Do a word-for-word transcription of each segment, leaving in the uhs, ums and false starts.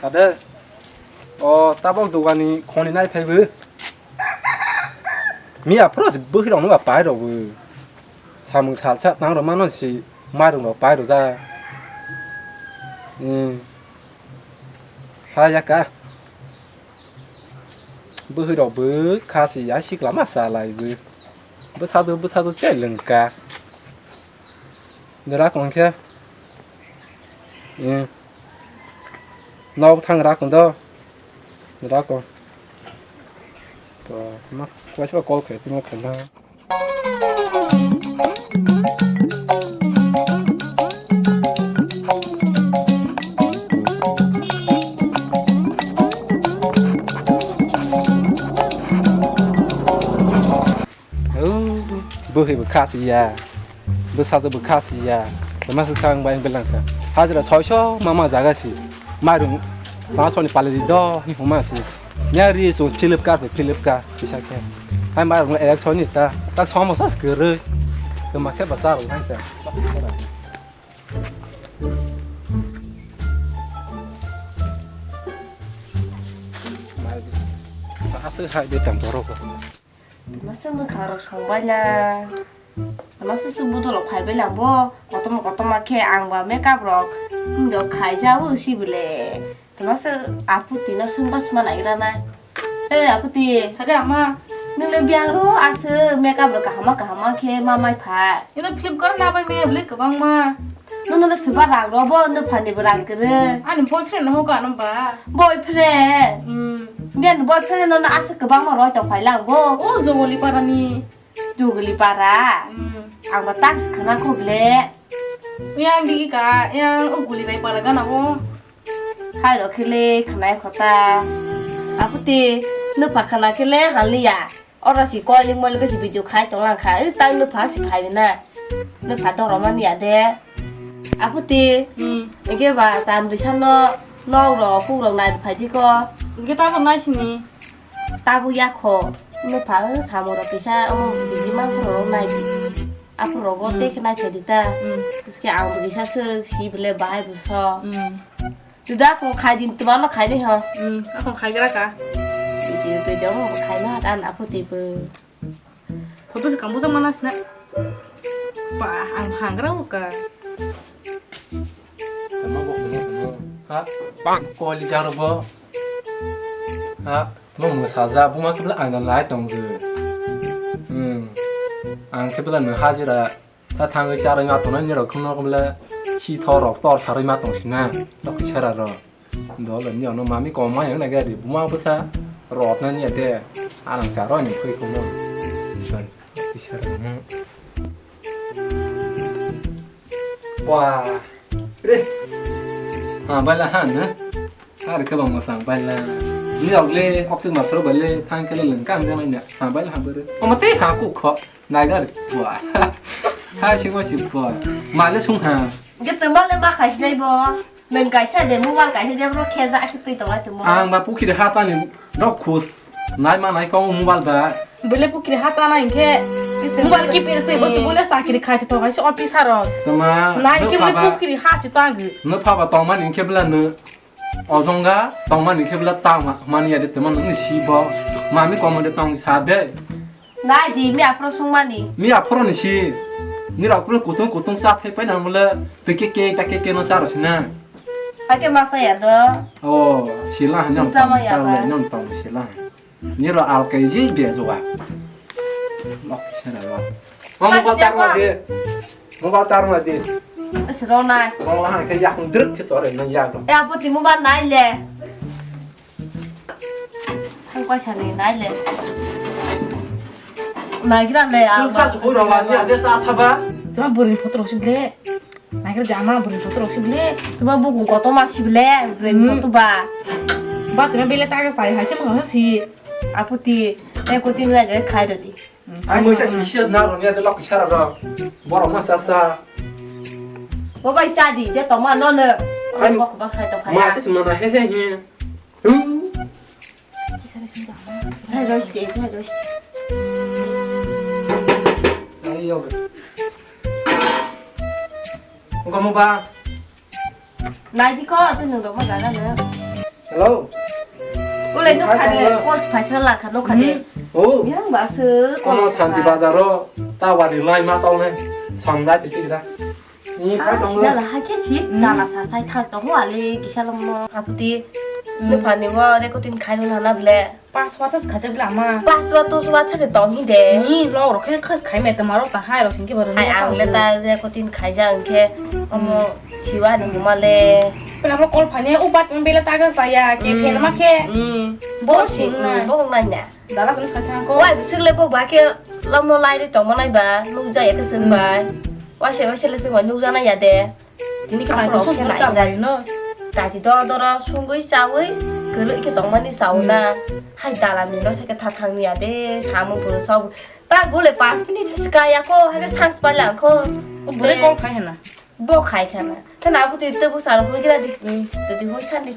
Ade, o tabok dogani khoni nai phaibo. Miya phoro se bwkhwi rok nungba pai rok bo. Samung salsa tang rok mano si mairung rok pai rok da. Hmm. Ha ya ka. Bwkhwi rok bo kha si ya sikla ma salai bo. Bwsadu bwsadu tei lwngka. Nira kong khe. Eh. Nok thang ra kong do. Nira kong. To ma kwasiba call khe timo khe na. Bwkhwi bo kha si ya, bwsajwk bo kha si ya, tama swk sang bai belang kha. Hajra soiso mama jaga si, mairung pangsoni pali di do hi huma si. Nya ri so Flipkart bai Flipkart kisa khe. Hai mairung election ni ta, tak somo sas kwrwi. Tama khe basa rung hai ta. Aswk hai de tam borok. Masa mwkhang rok song bai lang. Masa se budol rok phai bai lang bo. Kotorma kotorma khe ang ba makeup rok. Hindo khai ja o si bole. Masa aputi no sung bas ma nai ra na. Eh aputi. Sade ama. Nung le biang ro aswk makeup rok kahama kahama khe ma mai pha. Ino Flipkart na bai me bole kwbang ma. Nono no swba rang rw bo, nwphani bo rang kwrwi. Ani boyfriend no hoka no ba? Boyfriend? Hmm. Biyani boyfriend nono aswk kwbangma roi tong phai lang bo. O Jogoli parani. Jogoli para? Hmm. Ang ba tak se khna kho ble. Yang digi ka, yang o Guli rai para gana bo. Hai rok khe le khna kho ta. Aputi, nwpha khna khe le hal ya. Oro si calling moli khe si video khai tong lang kha. Ei tang nwpha si phai na. Nwpha dorok mani ya de. Aputi. Hmm. Ege ba tam ri sano nok rok huk rok nai phai di ko. Ege tabo nai sini. Tabo ya kho. Nwpha samung rok kisa omo biji mang rok nai di. Aphuru rogo Hmm. tei khe naithok di ta. Hmm. Bwswk ang bo kisa swk si bole bahai bwso. Hmm. Juda kong khai din twma no khai di ho. Hmm. Akong khai gra ka. Video video mo khai ma dan apo twi bo. Photo se kambo jama nasna. Ba ang hangra uka. Tama bo kuno kuno. Ha? Bang. Koli jaro bo. Ha? Mo mwsaja buma khe bwle aina nai tongdi. Hmm. Ang khe bwle no hajira ta thangwi charwi ma tongnai nirok khumno khe bwle si thor rok tor sarwi ma tong sina. Lokhi sara rok. Dole ni ono mami koma yang na gari buma bwsa rot na ni ade. Arang sa roi ni khui khumno. Lokhi sara. Hmm. Wah. Re. Ha bala ha na. Ar khe bang masang baila. Ni rok le oxygen masoro baile thang khe le leng kang jang na. Ha baila ha bere. Omo tei ha ku kho. Nagar. Wah. Ha si mo si bo. Male sung ha. Je tuma le ma khai sinai bo. Neng kaisa de mobile kaisa je bro khe ja khe twi tonglai tuma. Ang ba pukhiri ha tani rok khus. Nai ma nai kong mobile ba. Bole pukhiri ha tana hinkhe mobile kipir se bo se bole sakiri khai to hai se officer rok. Tama. Nai khe bole pukhiri ha si tang. No pha ba tong mani hinkhe bela no. Ojongga tongmani khe bwla tangma mani ya de tongma nungni si bo mami komode tong sa de. Nai di mi aphro sungmani. Mi aphro ni si. Ni rok bwla kutung kutung sa thai pai nang bwla tike ke ta ke ke no sa ro sina. Ake masa ya do. Oh, sila han nang tong ya ba. Nang tong sila. Niro al kaiji biya jowa. Lok sera lok. Mo mobile tarma di. Mobile tarma di. Sero nai. Mo lahan ke yak druk ke sore nang yak. Ya poti mobile nai le. Thang koi sani nai le. Nai gira le ya. Sa su ko rawa ni ade sa thaba. Tama burin photo rok si ble. Naikhe jama bwrwi photo rok sibile. Tuma bukung kotorma sibile, bwrwi Hmm. photo ba. Ba tuma bele ta ga sai hai se mo si. Aputi, te koti nai je khai dodi. Ai mo sa kisi na ro ni de lok sara ro. Borok ma sa sa. Bo bai sa di je tongma no no. Ai Bok bak sai to khai. Ma se sima na he he he. Hai rosti, hai rosti. Sai yo. Ko mo ba. Nai di ko, tu nung rok ma gana na. Hello. Ulai nokha de, call phaisa lakha nokha de. Hmm. Oh. Yang ba se call Kono Santi pha. Bazar o ta wari lai ma saw ne. Sam dai ti da. Hmm, Ah, khai tong sina le. La ha ke si Hmm. Dala sa sai thar tong ale kisa lom no. Aputi. Hmm. Nokha ni wo recording khai no lana ble. Password sa khacha ble ama. Password to suwa sa de tong hi de. Ni lo ro khe khas khai me te maro ta hai ro sing ke baro. Hai ang le ta recording khai ja ang khe. Omo. Hmm. Siwa ni huma le. Pela bro call phane, u bat bela ta ga saya, ke Mm. Pher ma khe. Mm. Bo sing na. Mm, bo nai na. Dala sung sa thang ko. Wai bisik le bo ba ke lamo lai ri tong ma nai ba, nuk ja ya ke sung Mm. bai. Wa se, wa se le sung bai, nuk ja na ya de. Tini ka mai Bro, ko sung khe sa lai bai na. No. Ta ti doro doro sungui chaui, kelu ke tong ma ni sau na. Mm. Hai dala mi no se ke tha thang ni ya de, samung phu sau. Ta bole pas minute se ka ya ko, ha ke thang spa la ko. O bole call khai na. Bo khai khana. Khana abo twi twi bwsarok hoi kira di. Hmm. Twi twi hoi khan di.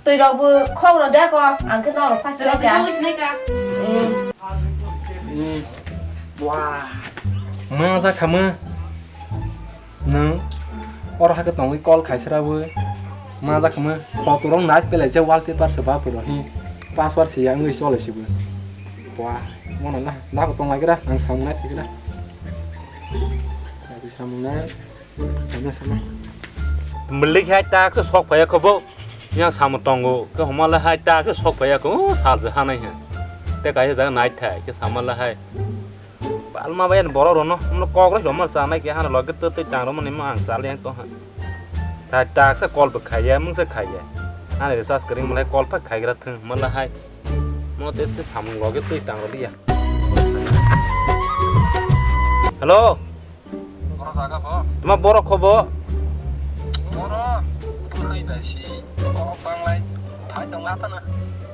Twi rok bo khok rok da ko. Ang khe norok phai Twi rok sini bo ka. Hoi sini ka. Hmm. Hmm. Wah. Ma ja khama. Nang. Oro hake tongwi call khaisra bo. Ma ja khama. Photo rok nice pelai se wallpaper se ba puro hi. Password se yang wi chole se bo. Wah. Mono na. Na ko tong lai kira. Ang samung nai kira. Ati samung na, ano sama. Malik hai tak se sok phaya khobo. Yang samung tongo. Ke homala hai tak se sok phaya ko. Oh, sal je hanai he. Te kai jaga nai thai ke samala hai. Palma bai borok rono. Mo kok ro lomar sa nai ke hana loge to te tang ro mani ma ang sal yang to ha. Hai tak se call pe khaya, mung se khaya. Hana re sas kering malai call pe khai gra thung mala hai. Mo te te samung loge to tang ro dia. Hello. Oro jaga bo? Tuma borok khobo? Oro, tunai bai si, kok panglai, thai tong apa na?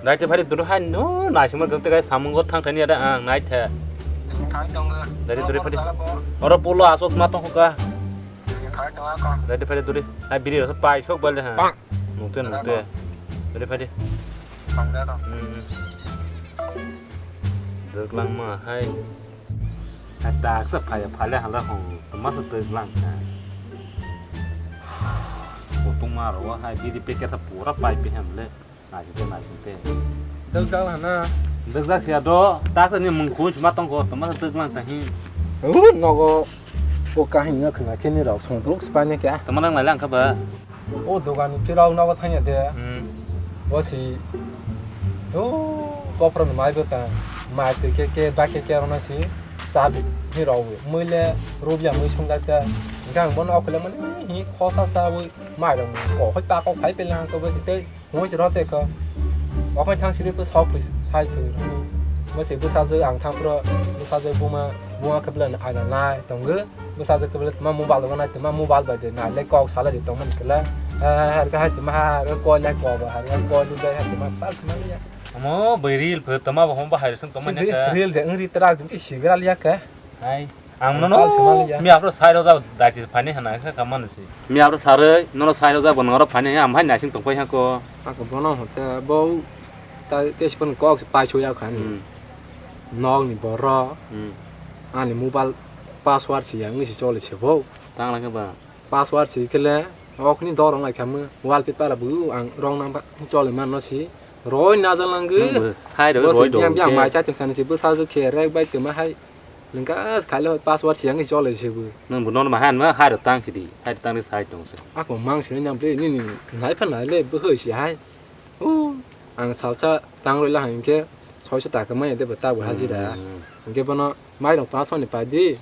Dai te phari duru hai no, nai sumar gakte gai samung go thang thani ada ang nai the. Thai tong ga. Dai te duri phari. Oro pulo asok ma tong ka. Thai tong ka. Dai te phari duri. Hai biri ro pai sok bal de ha. Nungte nungte. Duri phari. Tong ga to. Hmm. Dwklang ma hai. Hai tak sa phaya phale hala hong. Tama sa dwklang ka. Kutungma ro hai bidi peke sa pura pai pe hem le. Naising te, naising te. Dwkjak hana. Dwkjak sia do. Tak sa ni mung khu ma tong ko. Tama sa dwklang ta hi. Uh, nogo. Bo kahini no khna khe ni rok song duk spanya kya. Tama nang lai lang kha ba. O dogan ni phirok nogo thangya de. Hmm. Bo si. O, bophor ni mai bo ta. Mai twi khe khe ba khe khe rona si. Cha bi ni rok wi. Mui le rubya mui sung ga ta. Gang bono okle mani hi khosa sa wi. Mai rok ko khoi pa ko phai pe lang ko bo si tei. Mui si rok te ko. Okhai thang siri phu sok phu hai phu. Mo si bwsajwk ang thang phro bwsajwk buma buma khe bwlani aina nai tongo. Bwsajwk khe bwlai tma mobile rwgwi nai tma mobile bai de nai le kok sala de tongmani khe le. Har khe hai tma har khe kol le kok bo har khe kol de bai hai tma pal tma le ya. Omo bai reel phu tma bo hom bahai sung tongmani khe. Reel de wng ri trak din si sigra liya khe. Hai. Ang nono Pal sima liya. Mi afro sai rojak dachi phani hana khe kamani si. Mi afro saroi nono sai rojak bo noro phani am hai naising tongpai hako. Ako bono hote bo ta tei sipon kok se pai suya khani. Hmm. Nok ni borok. Hmm. Ani mobile password si yang si chole se bo. Tang lang ba. Password si kele ok ni dor ngai khamu wallpaper bu ang rong nang ba chole man no si. Roi na jalang ge. Nang bo hai roi Bo roi si do yang yang ke. Mai cha teng sani si bo sa ju khe rek bai tuma hai. Nengka khaile password siyang ni chole se bo. Nang bo nono ma han ma hai rok tang sidi, hai rok tang ni sai tong se. Ako mang sini nyam ple nini nai phan nai le bo hoi si hai. O ang salsa tang roi la hang ke soiso taka mai de bo ta bo hajira. Hmm. Hingke bono mai rok paso ni pai di.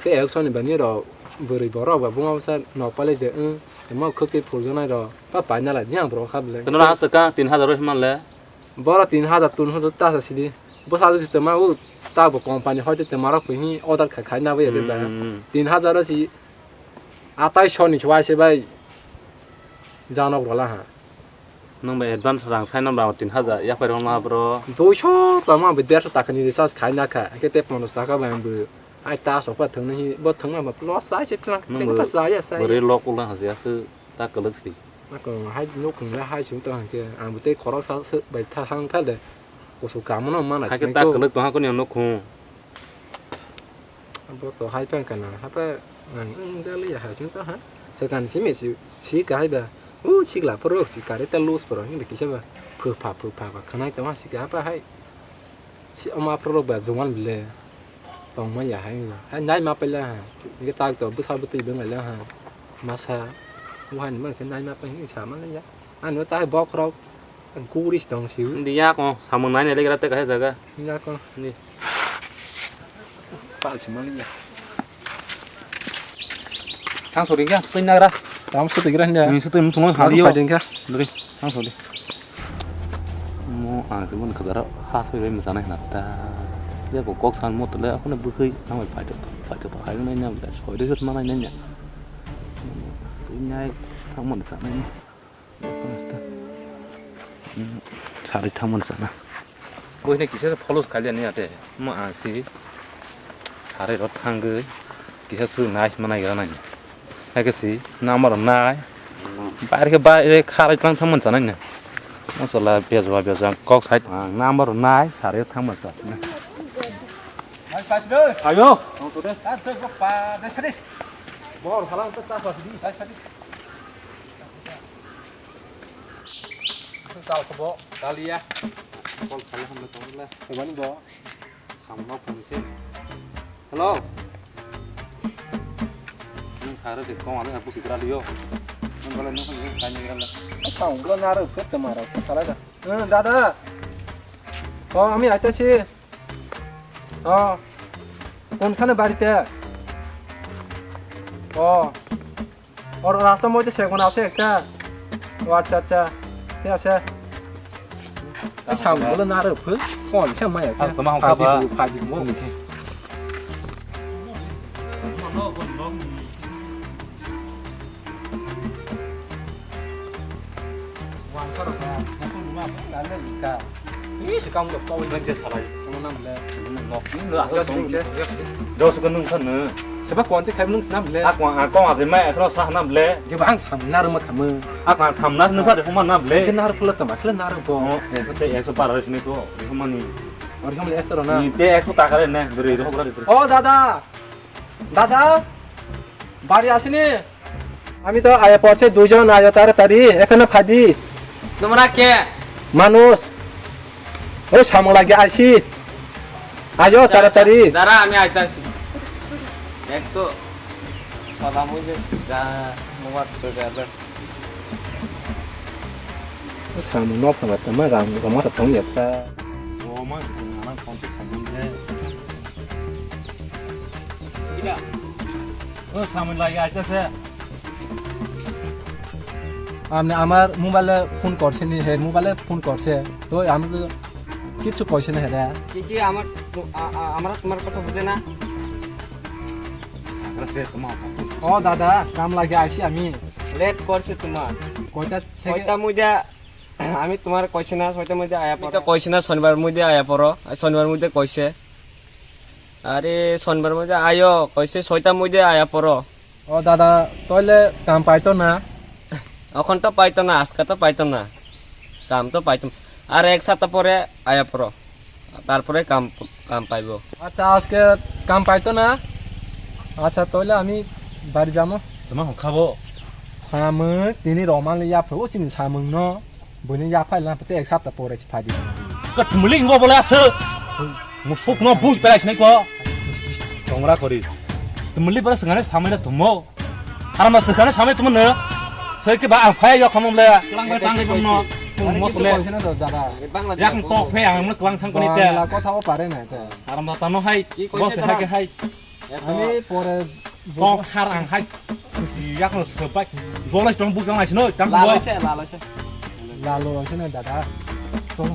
Te ek soni bani rok bwrwi borok ba buma bwsa nok pale je wng. Temo khwk se phul jonai rok pa pai na lai di ang borok kha bele. Teno na aswk ka tin hajar roi man le. Boro tin hajar tun hodo ta sa sidi. Bwsajwk se twma o ta bo company hoite twma rok phi order khai khai na bai ya de ba. Hmm. Tin hajar o si atai soni chwai se bai janok rola ha. Nwng bai advance rang sai no ba tin hajar yaphai rok ma bro. Duiso tama bai derso taka ni recharge khai na kha. Ke te ponchash taka bai ang bo ai ta sok pa thwng na hi bo thwng ma ba loss sai se thlang Nwng thwng bo pa sa ya sa. Bwrwi lok ula ha ya khu ta kwlwk si. Ako hai nukhung le hai sing to hangke ang bo tei khorok sa se bai tha hang kha de. Kusu kamu no mana Hai khe sini ta ko. Kwlwk tong ha kuni nukhung. Bo to hai peng kana ha pa ang jali ya ha sing to ha. Sekan simi si si ka hai ba. U sikla phoro si kare ta lose phoro hinwi kisa ba phwpha phwpha ba khwnai tongma sikla apa hai. Si ama phoro ba jumal bile tongma ya hai. Hai nai ma paila ha. Nge tak to bwsa bwtwi beng la ha. Masa. U hai ni mang se nai ma pa hinwi sa ma ya. Ano ta hai bok rok. Ang kuri si tong si u. Ndi ya ko samung nai nai le gra te ka jaga. Ya ko. Ndi. Pal si mani ya. Thang sori kya, twi nagra. Tam sutwi gra hnya. Ni sutwi muchung Aku hadi yo. Pai ding kha. Dori, thang sori. Mo ang se mon khajara ha sori bai machana hna ta. Je bo kok san mo tole akone bwkhwi nang bai pai to, pai to hai nai nang ta. Soi de jot ma nai nai nya. Twi nai thang mon sa nai. Sari thangmani sana. Buini kisa follow khailiya ni ate. Ma asi. Sari rot thangwi kisa su nice manai gra nai. Hai khe si number nai. Bar khe bar kharai tlang thangmani sana ni. Masala bejwa bejwa kok sai number nai sari thangmani sana. Ayo. Bor salam ta ta. Sal kebo kaliya. Call kali hamle tongla. Kebani bo. Samno phone se. Hello. Nung sare de kong ale aku sikra liyo. Nung kala nung kan kan kan. Samno naro kete mara ke sala da. Eh, dada. Oh, ami aita si. Oh. Konkane barite? Oh. Or rasta moite sekon ase ekta. O accha, accha. Thik ase. Ei, samung bole naro phu. Phone se maya. Ar toma hokha ba. Phadi bu, phadi bu. Wansarok na, nokong numa, nale lika. Ih, si kamu dok, kau nang je salai. Kamu nam le. Nok ni, no, aku sini je. Jauh suka nung kan ne. Sebab kau nanti kamu nung nam le. Aku, aku aja mai, aku sah nam le. Dia bang sam nar ma kamu. Aku sam nar nung pada rumah nam le. Ke nar pula tama, ke nar bo. Oh, eh, saya ekso bar hari sini tu, di rumah ni. Hari kamu le estar na. Ni te ekso takare ne, beri roh beri. Oh, dada. Dada, bari asini. আমি তো আয়া পড়ছে দুইজন, আয়ো তাড়াতাড়ি এখানে ফাদি। তোমরা কে? মানুষ। ওই সামনে লাগে আইছি। আয়ো আচ্ছা, তাড়াতাড়ি। আচ্ছা, দাঁড়া, আমি আইতাছি। এক তো সাদা মুজে গা মোবাইল তো গা। Samung no phabar tama ram ram ma thong ya ta. O ma se na nang phone te khamun de. Ida. O samung lagi acha se. আপনি আমার মোবাইলে ফোন করছেন, হে মোবাইলে ফোন করছে, তো আমি তো কিচ্ছু কইছে না হেরা। কি কি আমার তো-, আ-, আ-, আমরা তোমার কথা বুঝে না। সাগরা সে তোমার কথা। ও দাদা, কাম লাগে আইছি আমি। লেট করছে তোমার। কয়টা থেকে? ছয়টা মধ্যে আমি তোমার কইছি না, ছয়টা মধ্যে আয়া পড়ো। তো কইছি না, শনিবার মধ্যে আয়া পড়ো। আর শনিবার মধ্যে কইছে। আরে, শনিবার মধ্যে আয়ো, কইছে ছয়টা মধ্যে আয়া পড়ো। ও দাদা, তাহলে কাম পাইতো না? এখন তো পাইতো না, আজকে তো পাইতো না। কাম তো পাইতো না। আর এক সপ্তাহ পরে আয়া পড়ো। তারপরে কাম, কাম পাইবো। আচ্ছা, আজকে কাম পাইতো না? আচ্ছা, তাহলে আমি বাড়ি যাবো। তোমার খাবো। Samung, tini roman le yapro, o chini samung no. Buini yaphai lang pete ek sapta pore si phadi. Ka tumuli hingo bole ase. Musuk no buj pelai sinai ko. Tongra kori. Tumuli bole sengane samai na tumo. Aram na sengane samai tumo ne. Sai ke ba ang phai yo khamom le. Kelang bai tang bai no. Mo le. Yak to phe ang mo kelang thang koni te. Bangla kotha o pare na te. Aram na tano hai. Bo se hai ke hai. Ani pore. Kok khar ang hai. Yak no sobai. Jolai tong bujang lai sino. Tang lalo se, lalo se. Lalo se na dada. Cholo.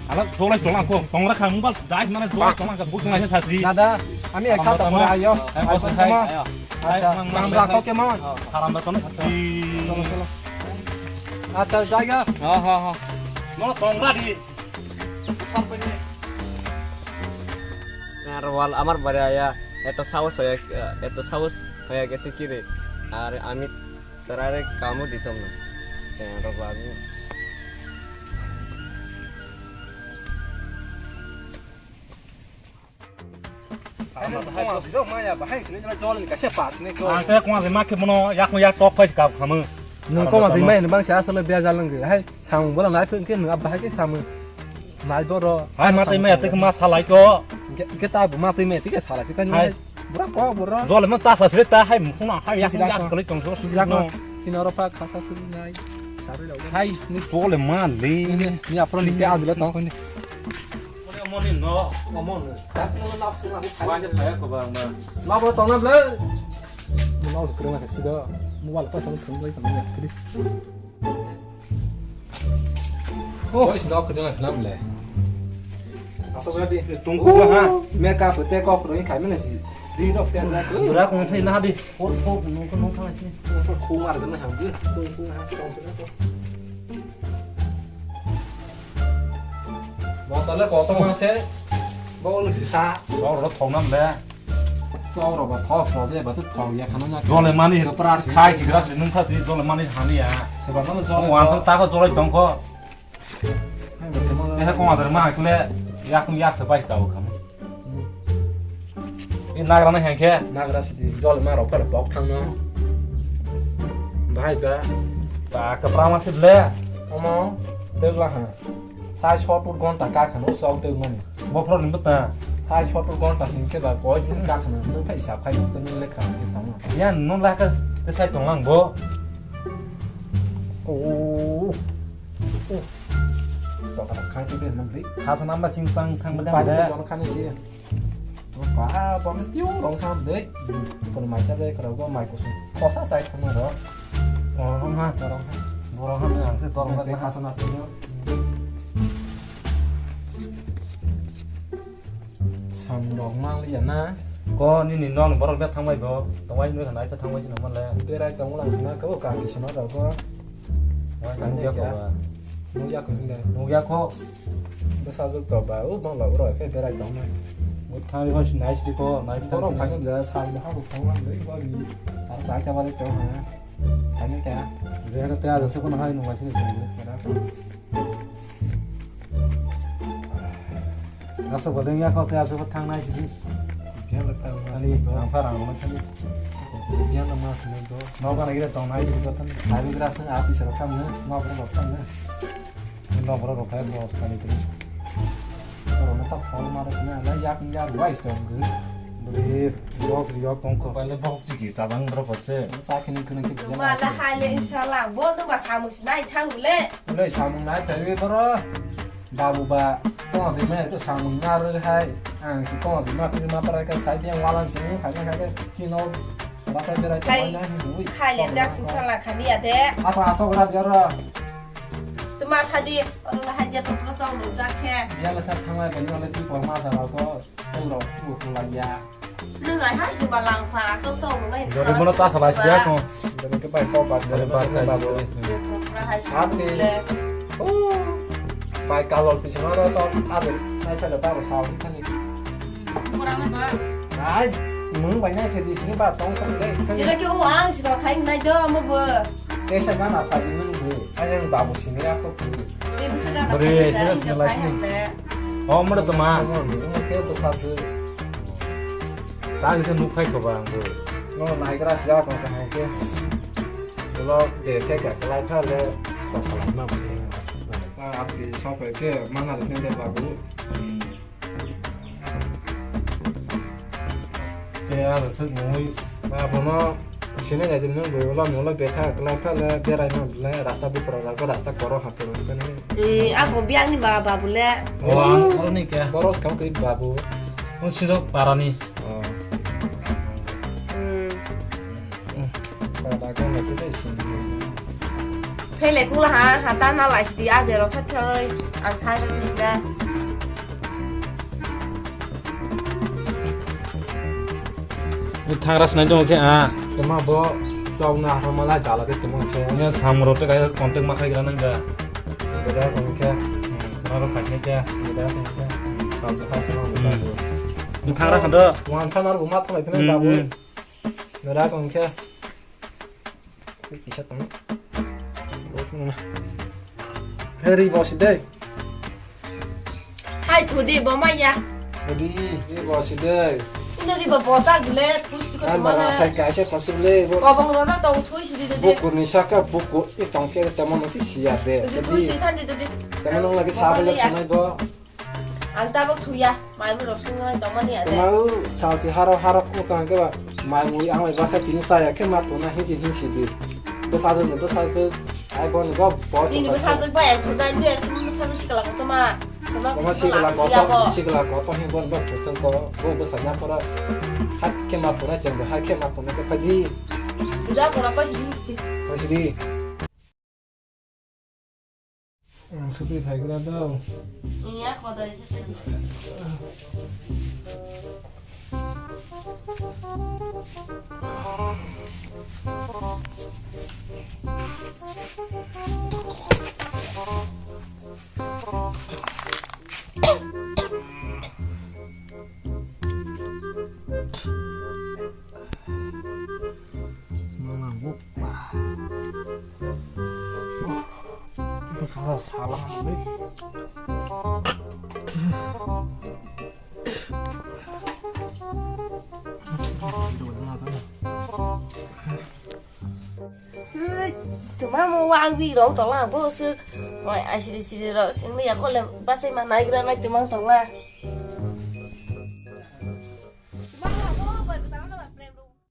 Ala jolai tong ang ko. Tongra khang bal dai mana jolai tong ang ka bujang lai sasri. Dada, ami ek sapta pore ayo. Ayo, ayo, ayo. Acha, mang, mang, mang, kok ke mang. Haram da kono. Cholo, cholo. Acha, jaiga. Ha, ha, ha. No tongra di. Sar wal amar bare aya, eto sahos hoya, eto sahos hoya gese ki re, ar ami torare kamo ditom na. Sar wal. Ang te kung ma khe bono yak yak tok phai kap khamu. Nwng koma jai maya nwng bangsa asole bejal nwng hai samung bola nai phung khe nwng abahai khe samung nai boro. Hai ma twi maya twi ma salai to. Khe ta bo ma twi maya twi khe salai khe nai bura ko bura. Jole ma ta sa sre ta hai mukhung na hai yak yak kali tong so. Sino ro pa khasa suri nai. Sarui rok. Hai ni jole ma le. Ni apro ni te anjula tong ko ni. Moni no. Moni. Ta sino lap sino. Wani phaya ko ba ma. Lap tong na ble. Mobile kwrwngma khe sido, mobile kaisa no thwngwi tongmani aphuru. Oh, is nok kwrwngma khwna bwle. Asok radi. Tungku ha. Makeup te kok rwi khai mene si. Di dok chen ja ko. Bura kong thai na di. Por por nung ko nung thang si. Ko khung ar gana ham di. Tungku ha tong khwna ko. Bottle kotor ma se. Bol si ta. Sor ro thong nam le. Sor ro ba thok so je ba tu thok ya khana nya. Jole mani. Ro pra si. Khai si gra si nung sa si jole mani hani ya. Se ba no jole. Wan ta ko jole dong ko. Hai ba tamo. He ko ma der ma kule. Yak yak se bai ta ko kham. E nagra na hengke. Nagra sidi jol ma rok pala bok thang no. Bahai ba. Ba kapra ma sidle. Omo degla ha. Sai sot ut gonta ka khano sok deg mani. Bofro ni bata. Sai sot ut gonta sing ke ba koi din ka khano. Nung thai sap khai ko ni lekha ni tang. Ya nun la ka te sai tong lang bo. Oh. Oh. Tokra khai tu de nam ri. Khasa namba sing sang sang bada. Pai de jon khani si. Ba, ba, piu rong sam de. Kono mai cha de kra go mai ko. Kosa sai khana ro. Rong ha. Rong ha. Borok ha ang ke dorong ha. Khasa nas de. Samung rok mang liya na. Ko nini non borok de thangbai bo. Tongwai noi khanai ta thangbai sino manle. Berai tong lang na ko ka ki sino rok ko. Wai nang ya ko ba. Nung ya ko hinde. Nung ya ko. Bwsa jwk to ba u bang la uro khe berai tong na. Bo thangwi ho sinai sidi ko nai thang. Borok thangwi bla sal ha ko song lang dei ko ni. Sal chai ta ba de tong ha. Thangwi ka. Berai ka te a jwk ko na hai nung ma sini. Asok bo dengya kho, tei asok bo thangnai sidi. Biang le tang mas ani ni do. Ang pha rang ma thani. Biang le mas ni do. Nogo na gire tong nai sidi ko thani. Hai bi grasang ati sero thang ne, nogo rok thang ne. Nogo rok khai bo thani tri. Oro na ta phol maro sina, la yak yak wai sto ngi. Bri, yok yok tong ko. Bai le bok chiki chajang bro ko se. Sa khini khini ki. Ma la hai le inshallah, bo to ba samu sinai thang le. Ule samung nai phaiwi boro. Babu ba, tong si mai ko samung na ro hai. Ang si tong si ma phi ma para ka sai biang walan si hai hai ka chino. Ba sai berai ko na hi hui. Khai le jak si sala khani ya de. Apa asok rat jaro. Tuma sadi, oro hai je to pro song lu jak khe. Ya le thak thanglai bani ole tu ko ma jaro ko. Uro, uro, ya. Nung hai hai si balang pha, sok sok nung hai. Jori bono ta salai siya ko. Jori ke bai ko ba, jori ba kai babu. Nung hai si le. Oh. Bai kalol ti sima ro sok, abe, nai pele babu sao ni khani. Kurang na ba. Ai, mung bai nai khedi ni ba tong tong le. Jira ke o ang si ro thai nai jo mo bo. Tesa gana phaidi nung bo. Ayang babu sini ako phu. Bore, tesa sini lai sini. Oh, mura toma. Mura ke to sasu. Ta kisa nuk phai ko ba ang bo. No, nai gra sila ko ka hai ke. Lo de the ka lai pha le ko salai ma bo. Ap ki sok ke mana le de babu. Tei aro swk nungwi. Abono sini nai di nwng bo ulo mulo betha kwlai phale berai ma bwle rasta buphuru rok rasta koro haporo kani. Eh, abo biyang ni ba, babu le. Oh, ang oro ni kya? Boros kam kri babu. Oh, siro parani. Oh. Hmm. Para kang na kudai sini. Phele kula ha, ha ta na lai sidi a je rok sa thoi, ang sai rok bisna. Ni thangra sinai dong khe, ah. Tama bo chau na ha malai dala de tamo khe. Ni samro te kai contact ma khai gra nang da. Beda kong khe. Hmm, aro khai khe. Beda kong khe. Kau kha sa ma. Ni thangra khando. Wan thanar bu ma thalai phina babu. Beda kong khe. Kisa tong. Heri bosi dei. Hai thudi bo maya. Heri, heri bosi dei. Ino di bo bota gule, thusti Ai mara thai kaisa khosuk le bo. Kobong rojak tong thui sidi didi. Bukur ni saka bukur i tong ke temo nang si siya de. Didi thui si than didi. Temo nang lagi sabole thanai bo. Ang tabok thuya, mai mui rok sung nai tong mani ade. Mau sao si haro haro ko tong ke ba. Mai mui ang mai basa tini saya ke ma tona hin si hin si di. Bo sa de bo sa de ai bo ni bo bo. Nini bo sa de ba ya thunai ni bo sa de sikala ko toma. Toma sikala ko to sikala ko to hin bo bo tong ko bo bo sa na pora. Hak ke ma tona cheng bo hak ke ma tona ke phaji. Udah ko na phaji. Phaji. Ang sutwi phai gra do. Iya, khodai se. Mama buk ba. Kala salang ni. Tuma mo wang bi rong tola bo se. Oi, asiri siri ro sing ya kole basai ma nai gra nai tuma tola.